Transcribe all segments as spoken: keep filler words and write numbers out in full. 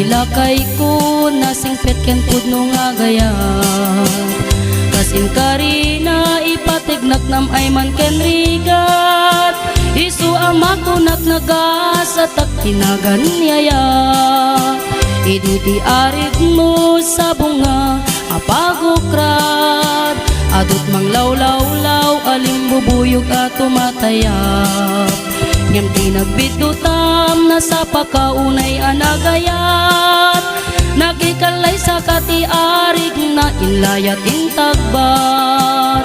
Lakayko, nasingpet ken pudno nga agayat. Kas inkarina, ipategnak nam-ay man ken rigat. Isu a makunak, nagasatak ti nagan ni ayat. Idi ti arigmo, sabong nga a pagokrad. Adut manglawlawlaw a limbubuyog a tumatayap. Ngem ti nagbiddutam, nasapaka unay a nagayat. Nakikallaysaka ti arigna, inlayat intagbat.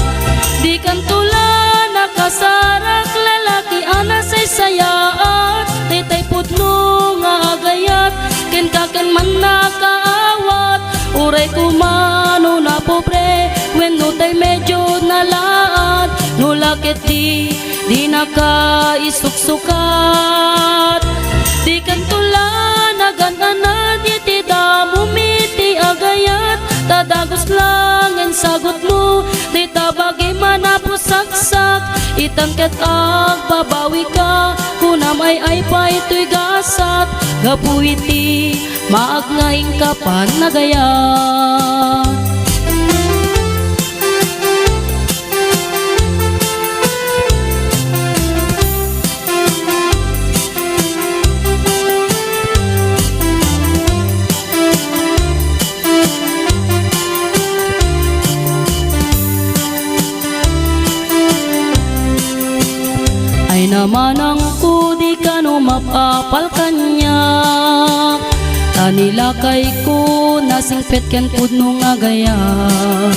Dikanto la nakasarak, lalaki a nasaysayaat. Daytay pudno nga agayat, kenka ken man nakaawat. Uray koma no napobre, wenno tay medio nalaat, no la ket di, dinaka isuksukat. Dikanto la nagan-anad iti damom iti agayat, ta dagus laeng sagutmo, dayta bagim a napusaksak, itan ket agbabawika, kunam ay-ay pay toy gasat, gapu iti maag nga inka pannagayat. Ay namanangko, di kano mapapal kaniak. Ta ni lakayko, nasingpet ken pudno nga agayat.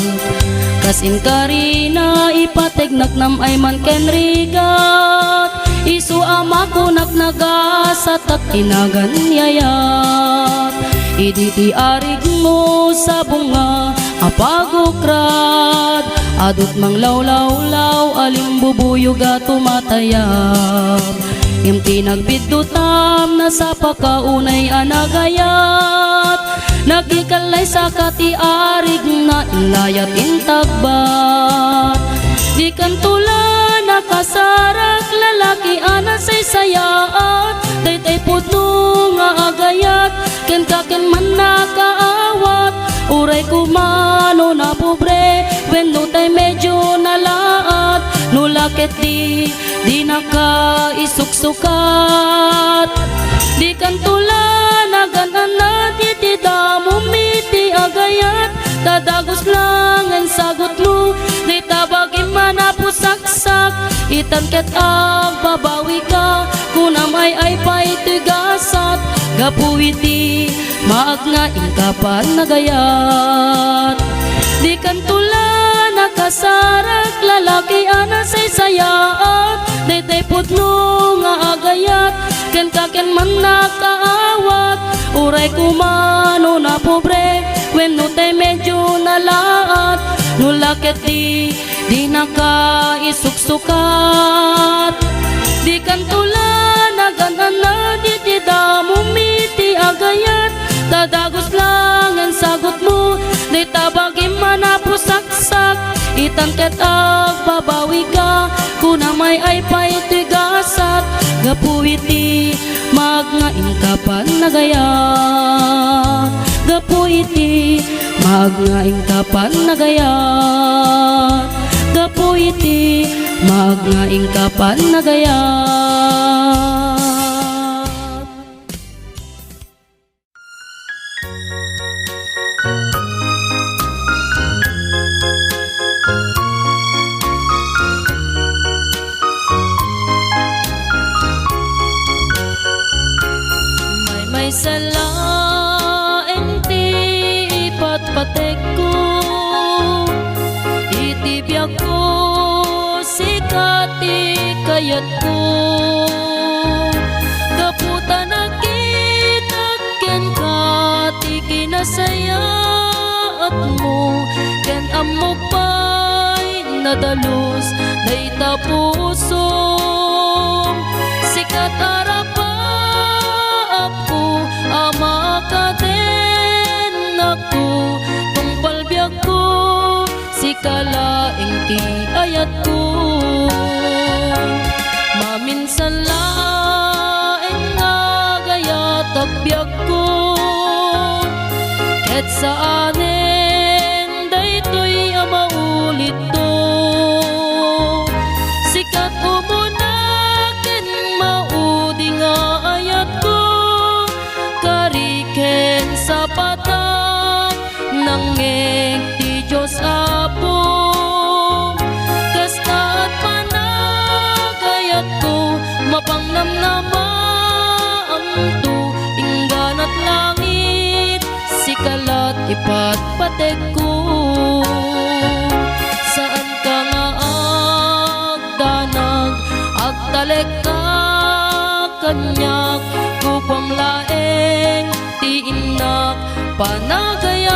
Kas inkarina, ipategnak nam-ay man ken rigat. Isu a makunak, nagasatak ti nagan ni ayat. Idi ti arigmo, sabong nga a pagokrad. Adut manglawlawlaw a limbubuyog a tumatayab. Ngem ti nagbiddutam, nasapaka unay a nagayat. Nakikallaysaka ti arigna, inlayat intagbat. Dikanto la nakasarak, lalaki a nasaysayaat. Daytay pudno nga agayat, kenka ken man nakaawat. Uray koma no napobre, wenno tay medio nalaat. No la ket di, dinaka isuksukat. Dikanto la nagan-anad iti damom iti agayat, ta dagus laeng sagutmo, dayta bagim a napusaksak, itan ket agbabawika, kunam ay-ay pay toy gasat, gapu iti maag nga inka pannagayat. Dikanto la nakasarak, lalaki a nasaysayaat, daytay pudno nga agayat, kenka ken man nakaawat. Uray koma no napobre, wenno tay medio nalaat, no la ket di, dinaka isuksukat. Dikanto la nagan-anad iti damom iti agayat, ta dagus laeng sagutmo, dayta bagim a napusaksak, itan ket agbabawika, kunam ay-ay pay toy gasat, gapu iti maag nga inka pannagayat. Gapu iti maag nga inka pannagayat. Gapu iti maag nga inka pannagayat. Maymaysa laeng ti ipatpatekko iti biagko, sika ti kayatko. Gapu ta nakitak kenka ti kinasayaatmo, ken ammok pay nadalus dayta pusom. Sika ti rapaapko a makadennakko, tungpal biagko, sika laeng ti ayatko. Maminsan laeng nga agayatak biagko, Ket saanen daytoy a maulitko. Sika't umuna ken maudi nga ayatko, kari ken sapatak, nangngeg ti Dios Apo. Kasta't panagayatko, mapangnamnamaamto, ingganat langit, sika lat ipatpategko. Saanka nga agdanag, agtalekka kaniak, kukuam laeng ti innak panagayat.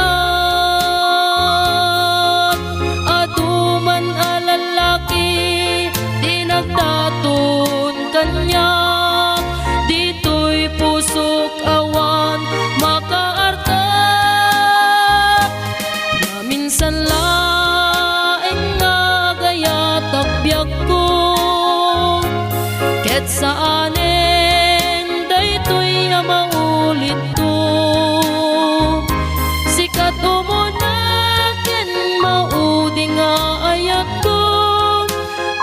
Adu man a lallaki ti nagdaton kaniak, ditoy pusok awan makaartak. Maminsan laeng nga agayatak biagko, ket saanen daytoy a maulitko. Sika't umuna ken maudi nga ayatko,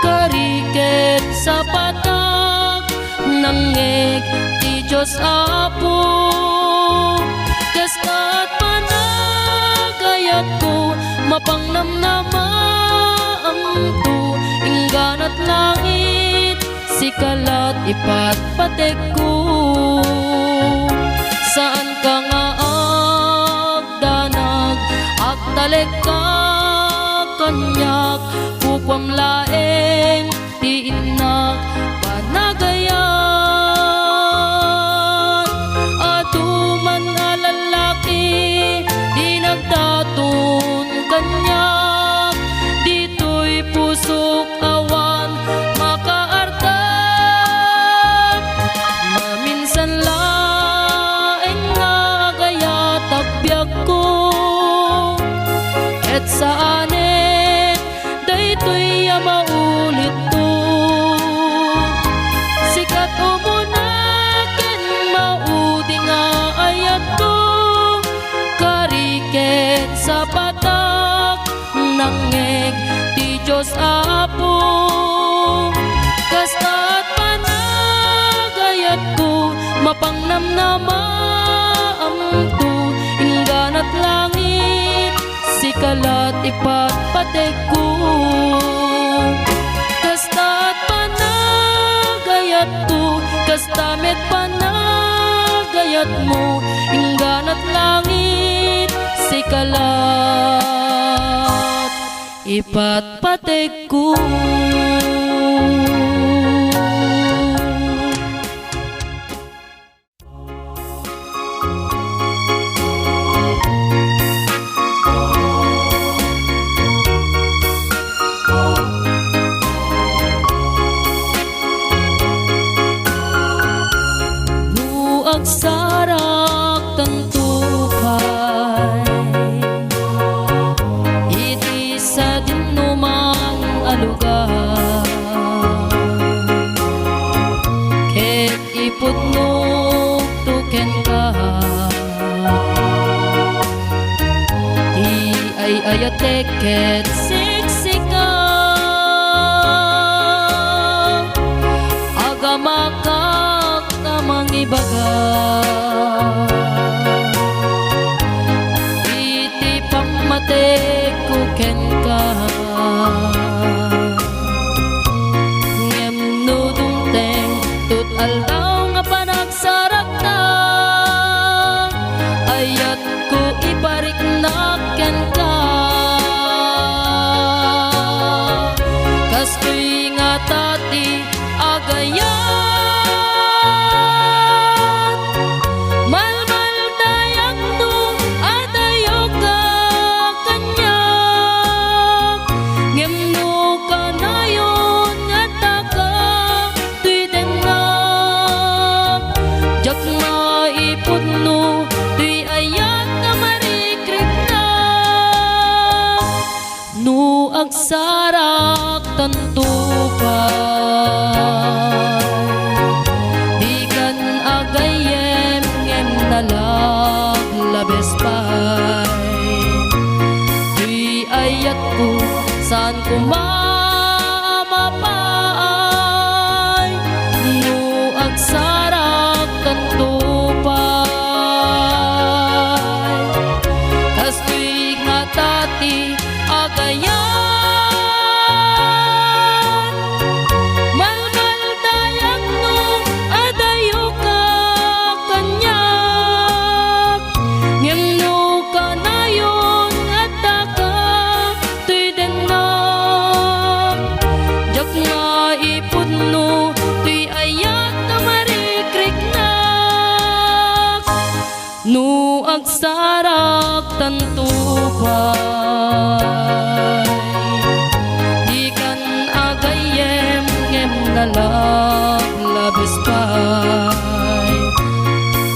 kari ket sapatak, nangngeg ti Dios Apo. Kasta't panagayatko, mapangnamnamaamto, ingganat langit, sika lat ipatpategko. Saanka nga agdanag, agtalekka kaniak, kukuam laeng ti innak panagayat. Adu man a lallaki ti nagdaton kaniak, ditoy pusok awan makaartak. Maminsan laeng nga agayatak biagko, ket saanen daytoy a maulitko. Sika't umuna ken maudi nga ayatko, kari ken sapatak, nangngeg ti Dios Apo. Kasta't panagayatko, mapangnamnamaamto, ingganat langit, sika lat ipatpategko. Kasta't panagayatko, kasta met panagayatmo, ingganat langit, sika lat ipatpategko. No agsarak tanto pay iti sadinoman a lugar, ket ipudnokto kenka ti ay-ayatek ket siksika. Agamakak a mangibaga iti pammatekko kenka. Ngem no dumteng tud-aldaw nga panagsarakta, ayatko ipariknak kenka. Kastoy ngata ti agayat. Malmaldayakto a dayoka kaniak, ngem no kanayon nga taka toy dennak, diak maipudno toy ayat a marikriknak. No agsarak tanto pay, dikan agayyem ngem nalaglabes pay. koma a mapaay no agsaraktanto pay. Kastoy ngata ti agayat, malmaldayak no adayoka kaniak, ngem no kanayon addaka toy dennak, diak maipudno toy ayat a marikriknak no agsaraktanto pay. Dikan agayyem ngem nalaglabes pay.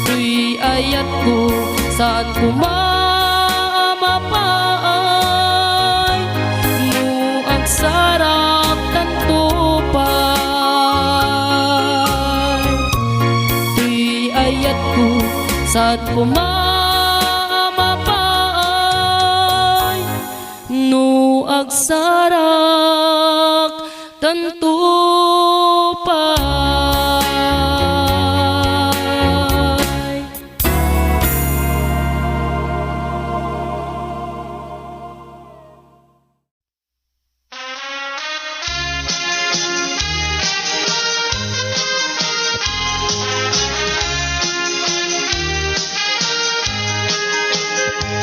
Toy ayatko, saan koma a mapaay no agsaraktanto pay. Toy ayatko, saan koma a mapaay no agsaraktanto pay.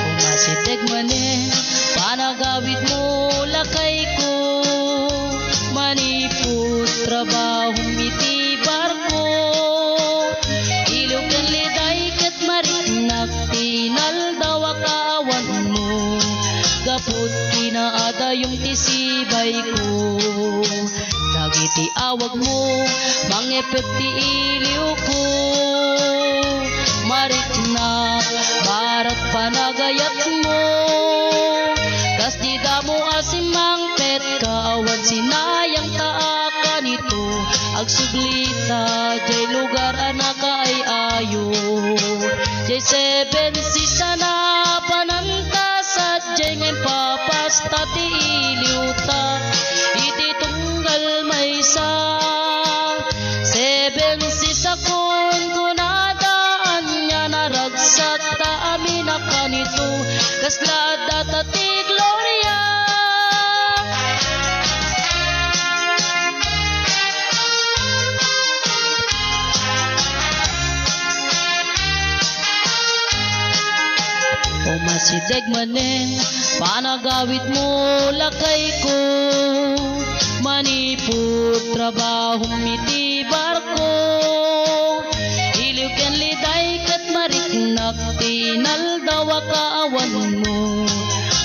Umasideg manen panagawidmo, lakayko, manipud trabahom iti barko. Iliw ken liday ket mariknak ti inaldaw a kaawanmo, gapu ti naadayom ti sibayko. Dagiti awagmo, mangipeg ti iliwko. Mariknak, barat panagayatmo. Kas ti damo a simmangpet, kaawan sinayangta a kanito. Agsublita diay lugar a nakaay-ayo. Diay Seven Seas a napananta sadiay nga impapasta ti iliwta iti tunggal maysa. Seven Seas a kunkunada, ania naragsak ta amin a kanito, kasla addata ti gloria. Umasideg manen panagawidmo, lakayko, manipud trabahom iti barko. Iliw ken liday ket mariknak ti inaldaw a kaawanmo,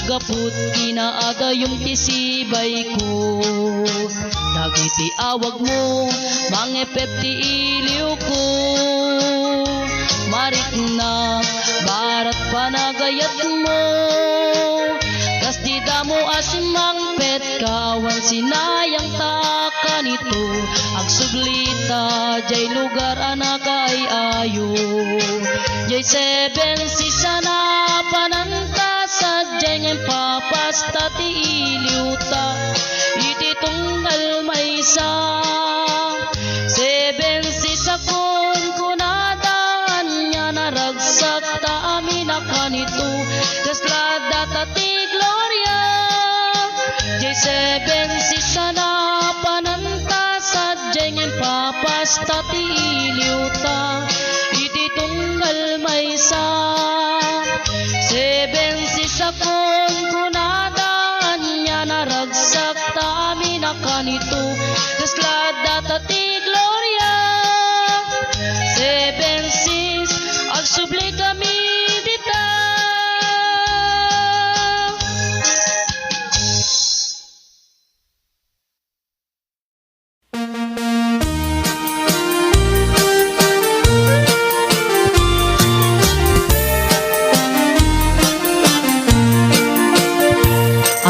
gapu ti naadayom ti sibayko. Dagiti awagmo, mangipeg ti iliwko. Mariknak, barat panagayatmo. Kas ti damo a simmangpet, kaawan sinayangta a kanito. Agsublita diay lugar a nakaay-ayo. Diay Seven Seas a napananta sadiay nga impapasta ti iliwta iti tunggal maysa. Seven Seas a kunkunada, ania naragsak ta amin a kanito, kasla addata ti gloria. Diay Seven Seas a napananta sadiay nga impapasta ti iliwta iti tunggal maysa. Seven Seas a kunkunada, ania naragsak ta amin a kanito, kasla addata ti gloria. Seven Seas, agsubli kami dita.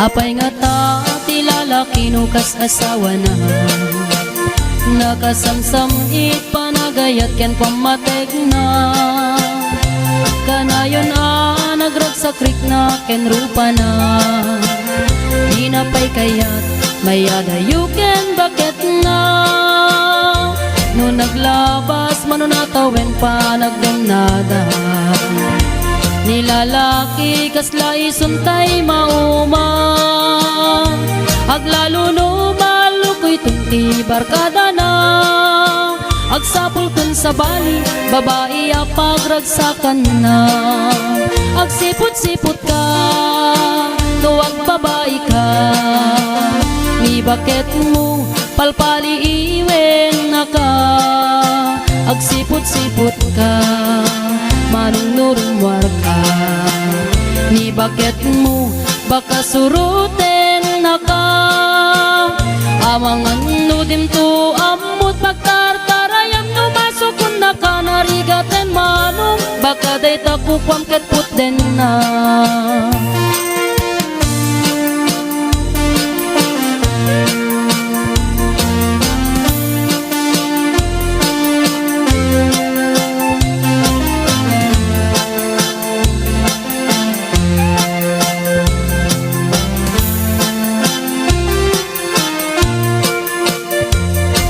Apay ngata ti lalaki no kas asawana nakasamsam-it panagayat ken pammategna? Kanayon a nagragsak rikna ken rupana. Dina pay kayat mayadayo ken baketna. No naglabas mano natawen panagdennada, ni lalaki kasla isuntay mauma. Aglalo no malukuyton ti barkadana. Agsapul ken sabali, babai a pagragsakanna. Agsiput-siputka, no agbabaika, ni baketmo, palpaliiwennaka. Agsiput-siputka, manungnurummuarka, ni baketmo, baka surutennaka. Amangan no dimto ammot pagtartarayam, no masukonnaka narigaten manong, baka dayta kukuam ket putdenna.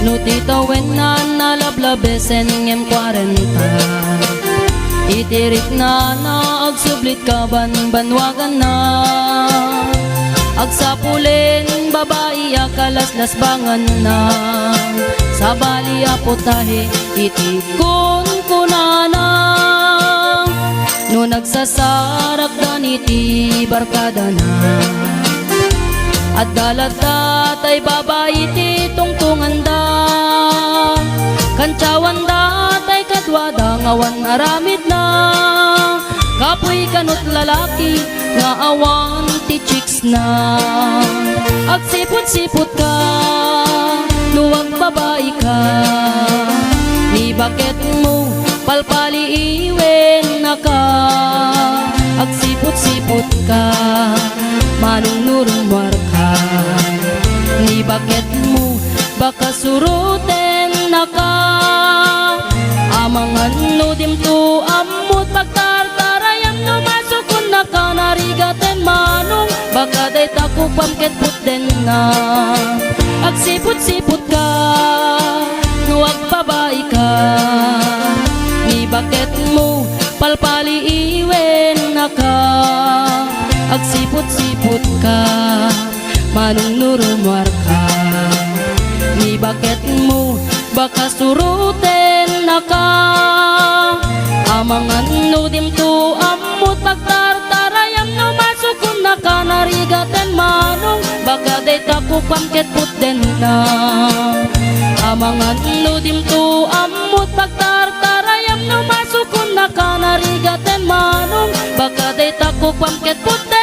No ti tawenna nalablabesen ngem kuarenta, iti riknana agsublit kabanbanwaganna. Agsapulen babai a kalaslasbanganna, sabali a putahe iti kunkunana. No nagsasarakdan iti barkadana, adda latta tay babai ti tungtunganda. Kantiawanda tay kaduada nga awan aramidna. Kapuy kanut lalaki nga awan ti chicks na. Agsiput-siputka, no agbabaika, ni baketmo, palpaliiwennaka. Agsiput-siputka, manungnurummuarka, ni baketmo, baka surutennaka. Amangan no dimto ammot pagtartarayam, no masukonnaka narigaten manong, baka dayta kukuam ket putdenna. Agsiput-siputka, no agbabaika, ni baketmo, palpaliiwennaka. Agsiput-siputka, manungnurummuarka, ni baketmo, baka surutennaka. Amangan no dimto ammot pagtartarayam, no masukonnaka narigaten manong, baka dayta kukuam ket putdenna. Amangan no dimto ammot pagtartarayam, no masukonnaka narigaten manong, baka dayta kukuam ket putdenna.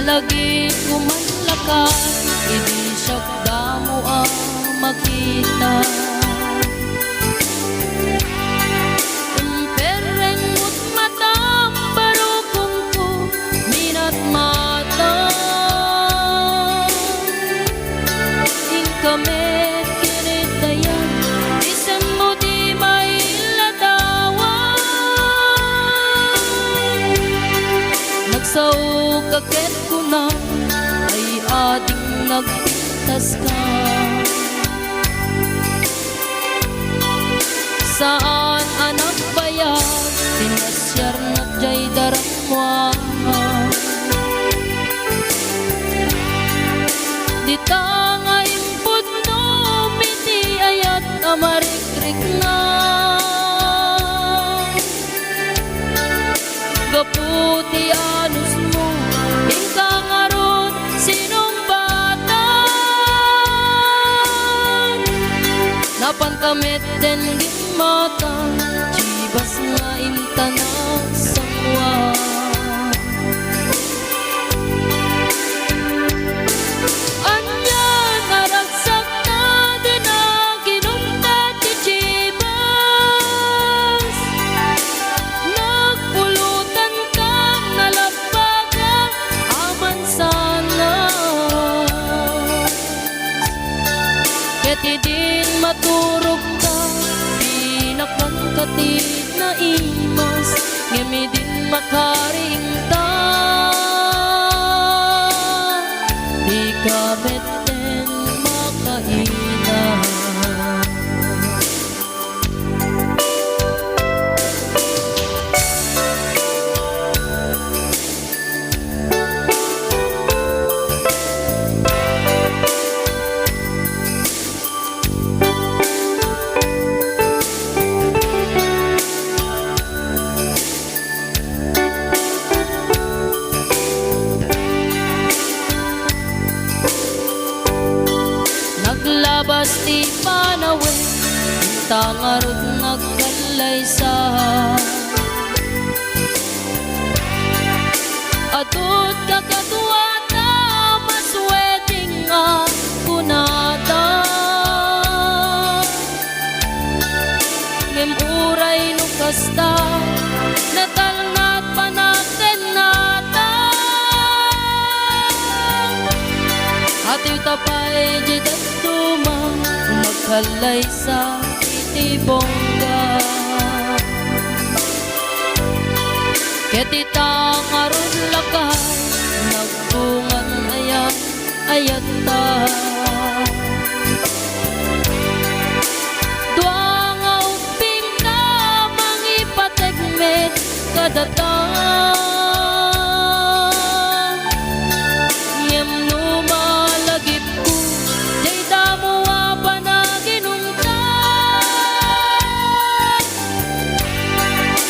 Malagip ko man lakat, idi siak damo a makita. Imperreng mo't matam, barukongko, minatmata. Inka met ket dayan, isemmo ti mailadawan. Nagsaoka ket kunam, ay ading nagpintaska. Saan a nagbayag ti nasiarna jay darammuan. Dita nga impudnom iti ayat a marikrikna. Gapu ti anusmo, inka ngarud sinungbatan. Napanka met den gimmatan, chibas nga ta nagsangua. Ania a ragsakna ti naginumda ti Chivas. Nagpulotan ka, nalabbaga a mansanas. Ket idin maturogka, pinakanka ti naimas, ngem idin makariingta, dika metten makainam. Naglabas ti panawen, inta ngarud nagkallaysa. Adut kakaduata, mas wedding a kunada. Ngem uray no kasta, natalna ti panagtennata. Atiwta pay diay dadduma, nagkallaysa iti bongga. Ket ita ngarud lakay, nagbungan aya ayatta. Dua nga ubbingka, mangipateg met kadata. Ngem no malagipko, diay damo a panaginumta.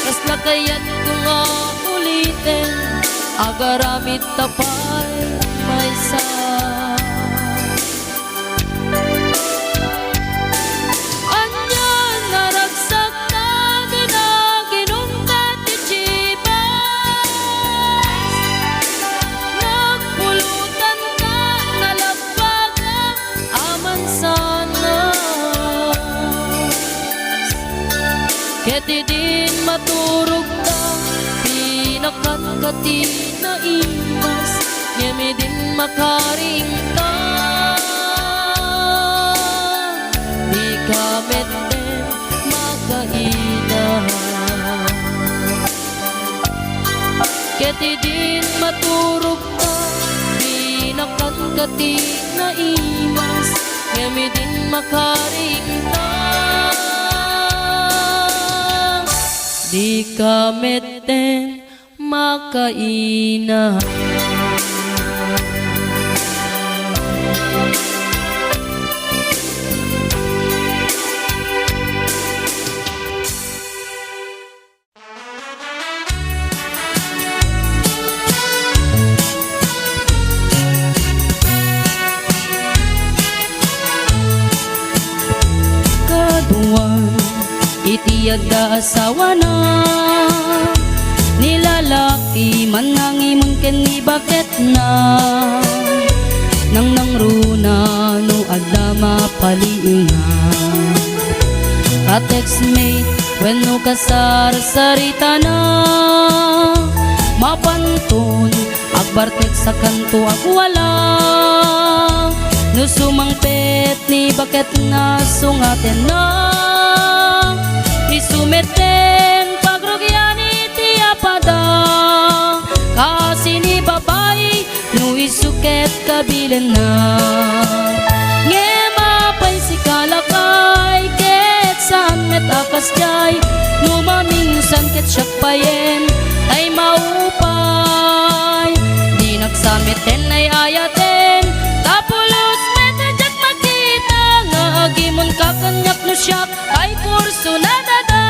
Kasla kayatko nga uliten, agaramid ta pay maysa. Ania a ragsakna ti naginumda ti Chivas. Nagpulotanka, nalabbaga a mansanas. Ket idin maturogka, pinakanka ti naimas, ngem idin makariingka, dika metten makainam. Ket idin maturogka, pinakanka ti naimas, ngem idin makariingka, dika metten makainam. Kaduan iti adda asawana, ni lalaki mannangimon ken ni baketna. Nangnangruna no adda mapaliengan. Ka-textmate wenno kasarsaritana, mapanton agbartek sa kanto agwala. No sumangpet ni baketna, sungatenna, isu metten pagrugian iti apada. Kaasi ni babai, no isu ket kabilenna. Ngem apay sika lakay, ket saan met a kasdiay, no maminsan ket siak payen tay maupay. Dinak sa metten ay-ayaten, ta pulos met diak makita nga agimonka kaniak no siak tay kurso nadada.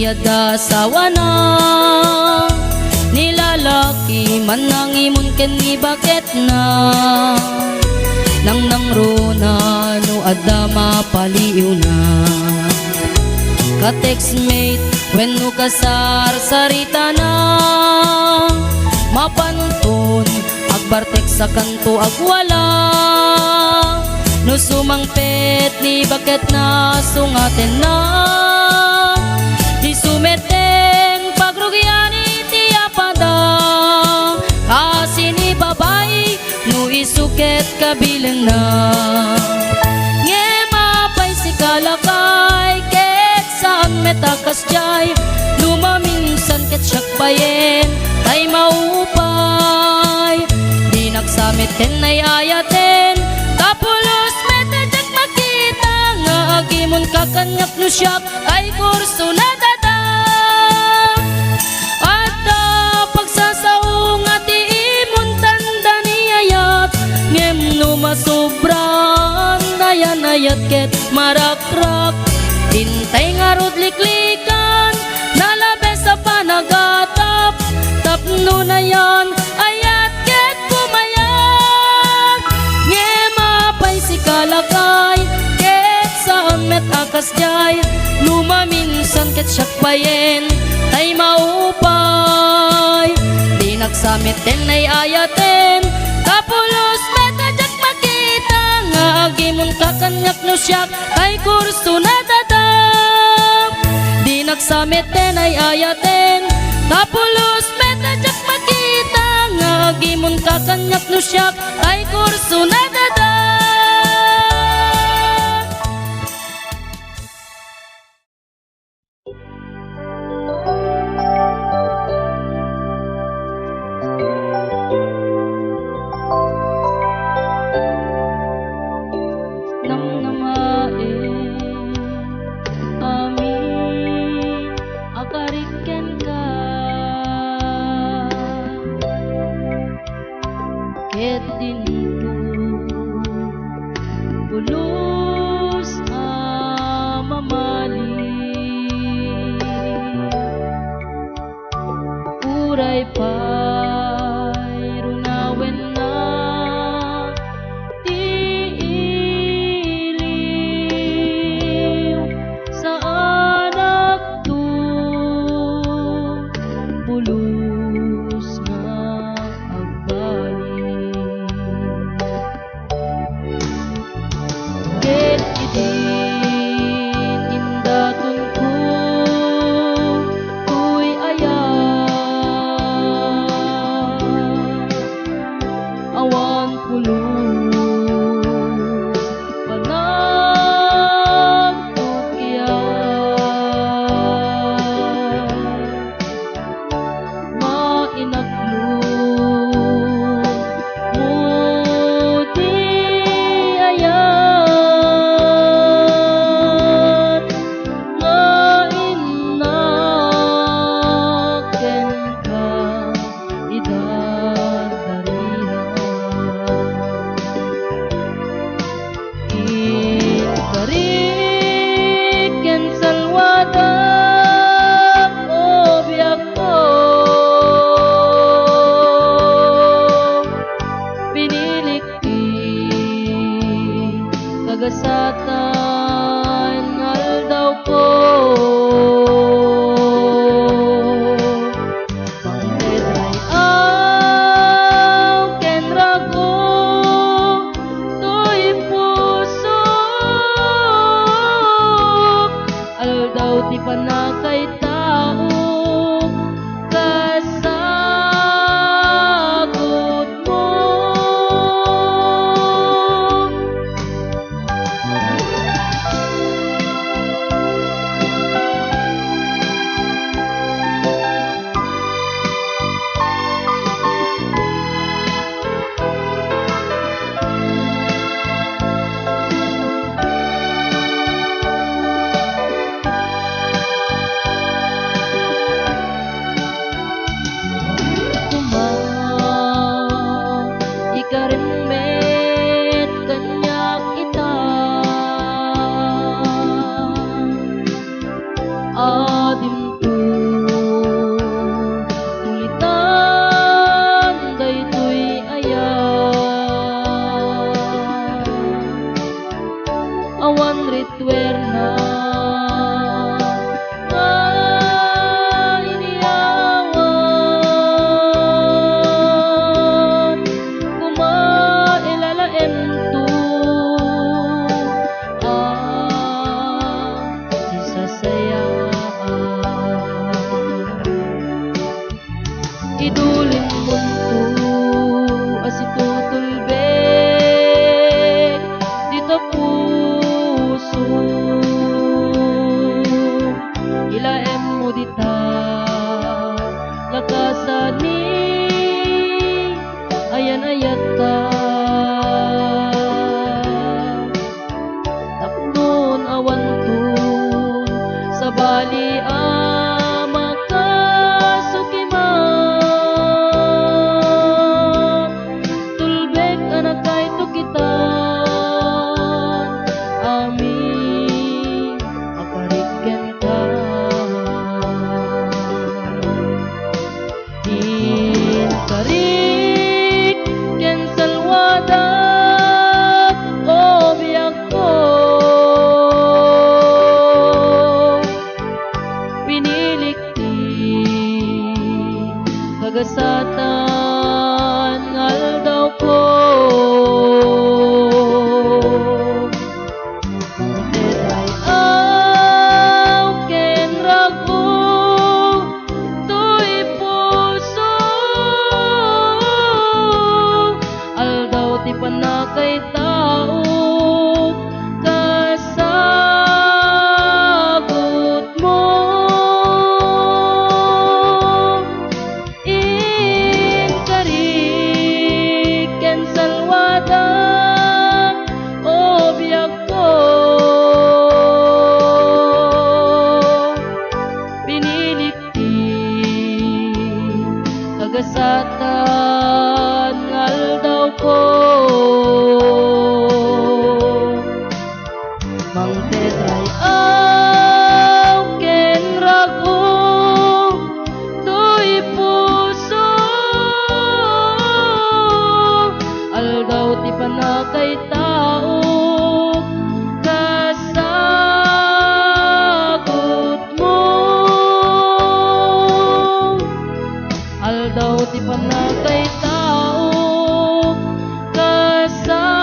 Adda asawana, ni lalaki man nangimun ken ni baketna. Nangnangruna no adda mapaliiwna. Ka-textmate wenno kasarsaritana, mapanton agbartek sakanto agwala. No sumangpet ni baketna, sungatenna. Isu met ti pagrugian iti apada, kasi ni babai no isu ket kabilenna. Ngem apay sika, lakay, ket saan met a kasdiay? No maminsan ket siak payen tay maupay. Dinak sa met ti ay-ayaten, ta pulos met a diak makita nga agimonka kaniak no siak tay kurso nadada. Adda pagsasao nga ti imontan da ni ayat, ngem no masobran, nayan ayat ket marakrak. Intay ngarud liklikan, nalabes a panagatap, tapno nayan ayat ket bumayag. Ngem apay sika, lakay, ket saan met a kasdiay? No maminsan ket siak payen tay maupay. Dinak sa met ti ay-ayaten, ta pulos met a diak makita nga agimonka kaniak no siak tay kurso nadada. Dinak sa met ti ay-ayaten, ta pulos met a diak makita nga agimonka kaniak no siak tay kurso nadada. Namnamaen amin a karik kenka. Ket dinto pulos a mamali. Uray pay runawenna ti iliw, saanakto pulos nga agbali. Ket idi indatonko toy ayat, Idulinmonto a situtulbek dita puso. Ilaemmo dita lakasan ni ayan-ayatta. Tapnon awanton sabali a makasukiman, tulbek a nakayto kitan amin a karik kenka. Inkarik ken salwadak, o biagko. Pinilik ti kagasatan nga aldawko. Mangtetrayaw ken rag-o toy puso. Aldaw ti pannakaitao, kasagutmo. Inkarik ken salwadak, o biagko. Pinilik ti kagasatan nga aldawko. Mangtetrayaw ken rag-o toy puso. Aldaw ti pannakaitao, kasagutmo. Aldaw ti pannakaitao, kasagutmo.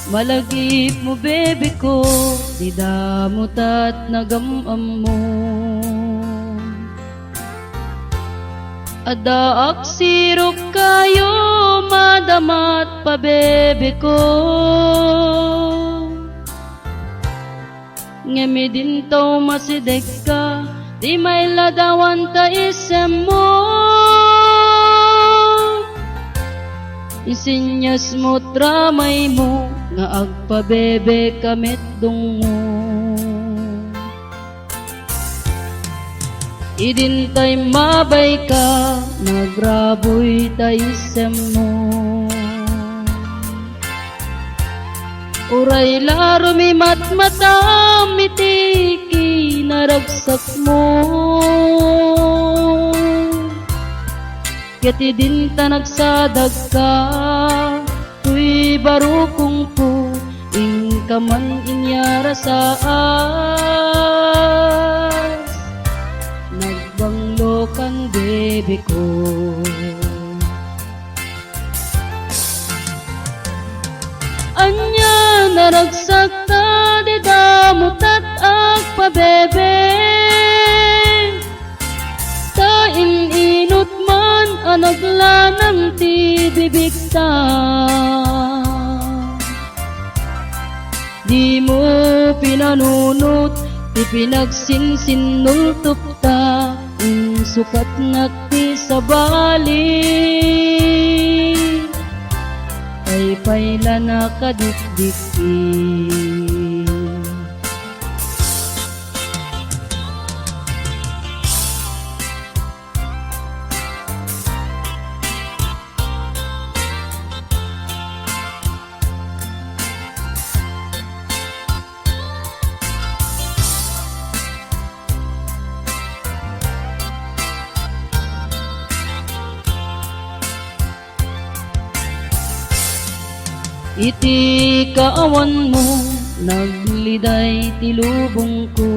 Malagipmo, bebe ko, ti damotat nagam-ammo. Addaak sirok kayo, madamat pabebe ko. Ngem idinto masidegka, ti mailadawan ta isemmo. Isinnyasmo ti ramaymo nga agpabebe ka met dungmo. Idintay mabayka, nagrabuy ta isemmo. Uray la rumimatmatam iti kinaragsakmo. Ket idinta nagsadagka, toy barukongko, inka man inyarasaas. Nagbanglokan, bebe ko. Ania naragsakta, di damotat agpabebe. Ta in-inut man a naglanang ti bibigta. Dimo pinanunot ti pinagsinsinnultopta, insukatnak ti sabali. Paypay la nakadikdikdi. Iti kaawanmo, nagliday ti lubongko.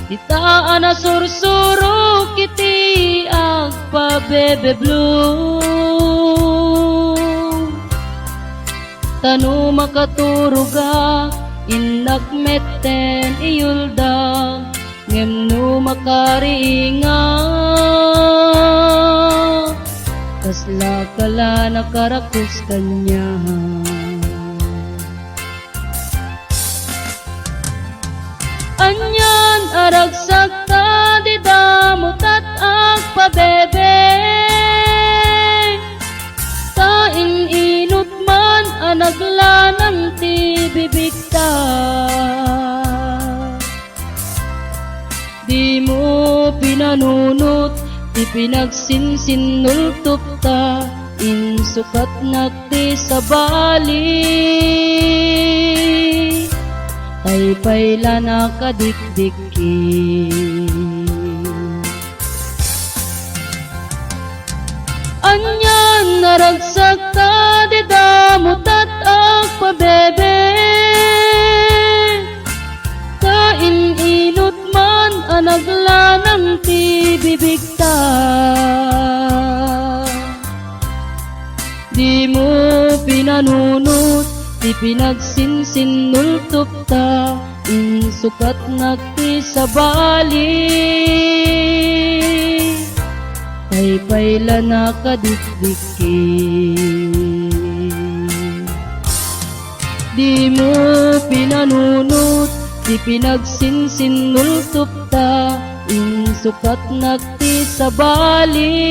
Dita a nasursurok iti agpabebeblong. Ta no makaturogak, innak metten iyulda, ngem no makariingak, kaslaka la nakarakus kaniak. Anian a ragsakta, dida mutat agpabebe, ta in-inut man a naglanang ti bibigta. Dimo pinanunot ti pinagsinsinnultopta, insukatnak ti sabali, paypaylanak a dikdikki. Anian a ragsakta, dida mutat agpabebe, ta in-inut man a naglanang ti bibigta. Dimo pinanunot ti pinagsinsinnultopta, insukatnak ti sabali, paypaylanak a dikdikki. Dimo pinanunot ti pinagsinsinnultopta, insukatnak ti sabali,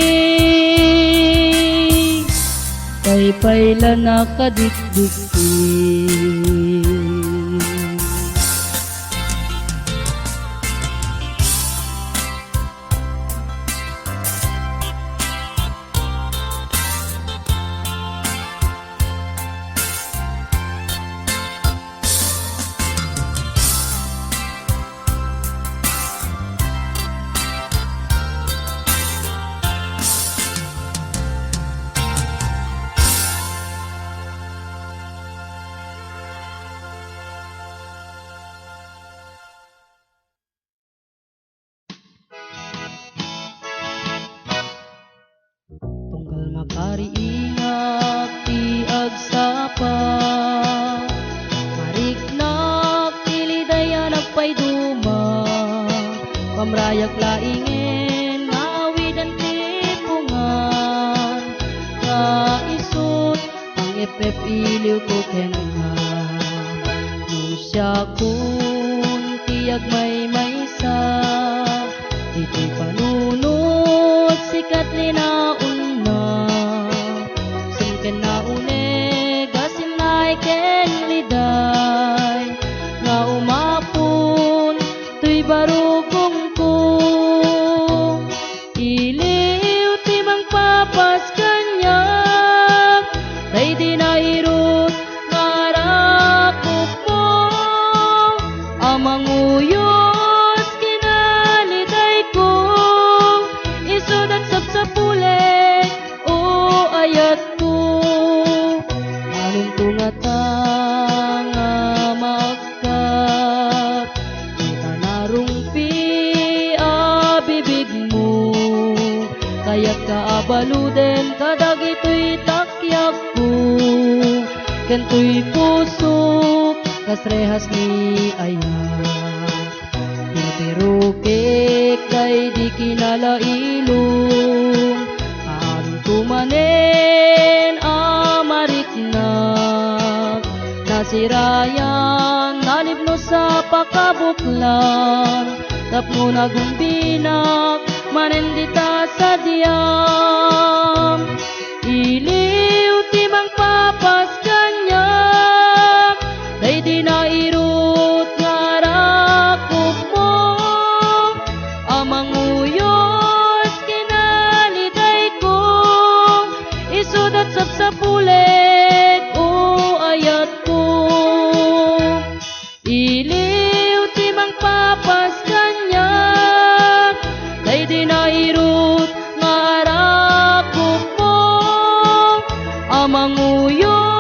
paypaylanak a dikdikki. Tunggal makariingak ti agsapa, mariknak ti liday a nagpayduma, pamrayak laingen nga awidan ti pungan, nga isut' Ang ep-ep iliwko kenka, no siakon ti agmaymaysa, iti panunot sikat linaonna, sumken nauneg a sinnay ken liday, nga umapon toy barukongko. Iliw ti mangpapas kaniak, daydi nairut nga arakupmo a manguyos kinalidayko, isuda ti sapsapulik, o ayatko. Anonto ngata nga mak- kat, ita narungpi a bibigmo. Kayatka a baluden kadagitoy takyagko, ken toy pusok kas rehas ni ayat. Pirpirukek daydi kinalailon, anto manen a mariknak, nasirayan, nalibnos a pakabuklan, tapno nagumbinak manen dita sadiam. Iliw ti mangpapas kaniak, daydi nairut nga arakupmo a manguyos kinalidayko, isuda ti sapsapulik, o ayatko. Iliw ti mangpapas kaniak, daydi nairut nga arakupmo Uyo.